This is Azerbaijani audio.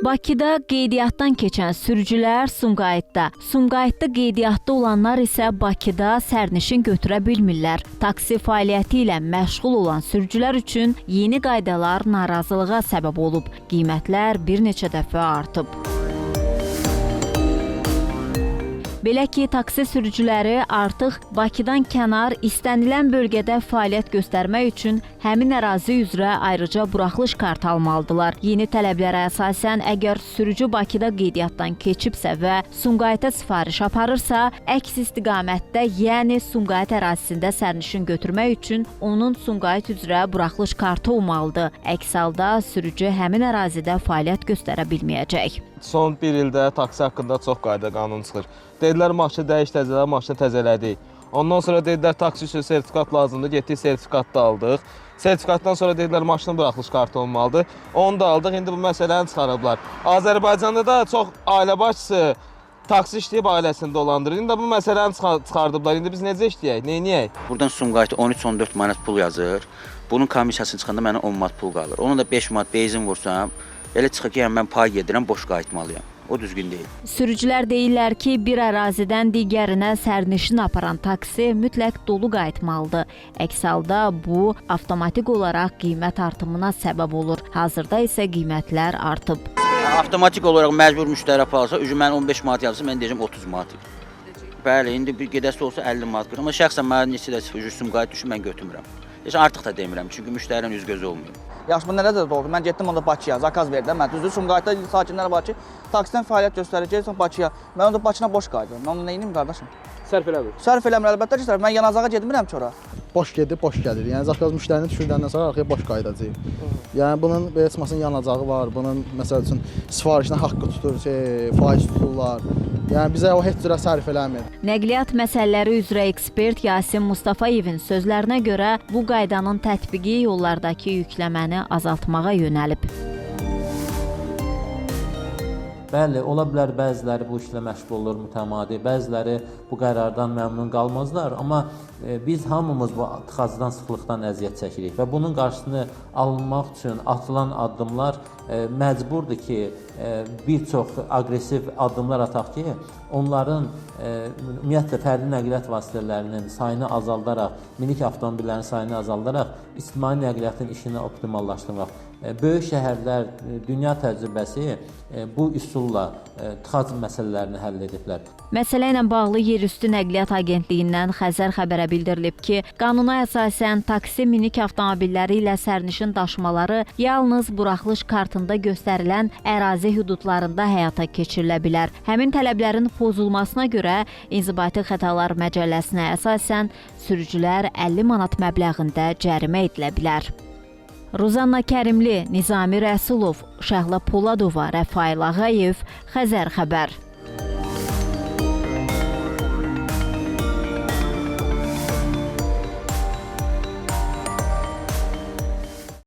Bakıda qeydiyyatdan keçən sürücülər Sumqayıtda, Sumqayıtda qeydiyyatda olanlar isə Bakıda sərnişin götürə bilmirlər. Taksi fəaliyyəti ilə məşğul olan sürücülər üçün yeni qaydalar narazılığa səbəb olub. Qiymətlər bir neçə dəfə artıb. Belə ki, taksi sürücüləri artıq Bakıdan kənar istənilən bölgədə fəaliyyət göstərmək üçün həmin ərazi üzrə ayrıca buraxılış kartı almalıdırlar. Yeni tələblərə əsasən, əgər sürücü Bakıda qeydiyyatdan keçibsə və Sumqayıta sifariş aparırsa, əks istiqamətdə, yəni Sumqayıt ərazisində sərnişin götürmək üçün onun Sumqayıt üzrə buraxılış kartı olmalıdır. Əks halda sürücü həmin ərazidə fəaliyyət göstərə bilməyəcək. Son bir ildə taksi haqqında çox qayda qanun çıxır. Dedilər maşını dəyiş təzələ, maşını təzələdik. Ondan sonra dedilər taksi üçün sertifikat lazımdır. Getdik sertifikat da aldıq. Sertifikatdan sonra dedilər maşının buraxılış kartı olmalıdır. Onu da aldıq. İndi bu məsələni çıxarıblar. Azərbaycanda da çox ailə başçısı taksi işləyib ailəsini dolandırır. İndi də bu məsələni çıxardıblar. İndi biz necə işləyək, neyniyək? Buradan Sumqayıta 13-14 manat pul yazır. Bunun komissiyasını çıxanda mənə 10 manat pul qalır. Ona da 5 manat benzin vursam, elə çıxır ki, yəni mən pay gedirəm, boş qayıtmalıyam. O düzgün deyil. Sürücülər deyirlər ki, bir ərazidən digərinə sərnişin aparan taksi mütləq dolu qayıtmalıdır. Əks halda bu avtomatik olaraq qiymət artımına səbəb olur. Hazırda isə qiymətlər artıb. Avtomatik olaraq məcbur müştəri aparsa, üzü mən 15 manat yazsa, mən deyəcəm 30 manat. Bəli, indi bir gedəsi olsa 50 manat qırır. Amma şəxsən mənə neçə də üzü Sumqayıt düşür, mən götürmürəm. Heç artıq da demirəm, çünki müştərinin üz gözü olmuyor. Yaxşı, bu nə doğru? Mən getdim onda Bakıya, zakaz verdilər. Mən düzdür, Sumqayıtda sakinlər var ki, taksidən fəaliyyət göstərir, gedirsən Bakıya. Mən onda Bakına boş qayıdıram. Mən onda nə edeyim qardaşım? Sərf eləmir. Sərf eləmir, əlbəttə ki, sərf. Mən yanacağa getmirəm ki ora. Boş gedib, boş gəlir. Yəni zakaz müştərini düşürdəndən sonra arxaya boş qayıdacaq. Yəni bunun belə çıxmasının yanacağı var. Bunun məsəl üçün sifarişinə haqqı tutur, faiz tuturlar. Yəni bizə o heç cürə sərf eləmir. Nəqliyyat məsələləri üzrə ekspert Yasin Mustafayevin sözlərinə görə bu qaydanın tətbiqi yollardakı yükləməni azaltmağa yönəlib. Bəli, ola bilər bəziləri bu işlə məşğul olur mütəmadi, bəziləri bu qərardan məmnun qalmazlar, amma biz hamımız bu tıxacdan, sıxlıqdan əziyyət çəkirik və bunun qarşısını alınmaq üçün atılan addımlar məcburdur ki, bir çox aqressiv addımlar ataq ki, onların ümumiyyətlə fərdi nəqliyyat vasitələrinin sayını azaldaraq, minik avtomobillərin sayını azaldaraq ictimai nəqliyyatın işini optimallaşdırmaq. Böyük şəhərlər, dünya təcrübəsi bu üsulla tıxac məsələlərini həll ediblər. Məsələ ilə bağlı Yerüstü Nəqliyyat Agentliyindən Xəzər xəbərə bildirilib ki, qanuna əsasən taksi minik avtomobilləri ilə sərnişin daşımaları yalnız buraxılış kartında göstərilən ərazi hüdudlarında həyata keçirilə bilər. Həmin tələblərin pozulmasına görə İnzibati Xətalar Məcəlləsinə əsasən sürücülər 50 manat məbləğində cərimə edilə bilər. Ruzanna Kərimli, Nizami Rəsulov, Şəhla Poladova, Rəfail Ağayev, Xəzər xəbər.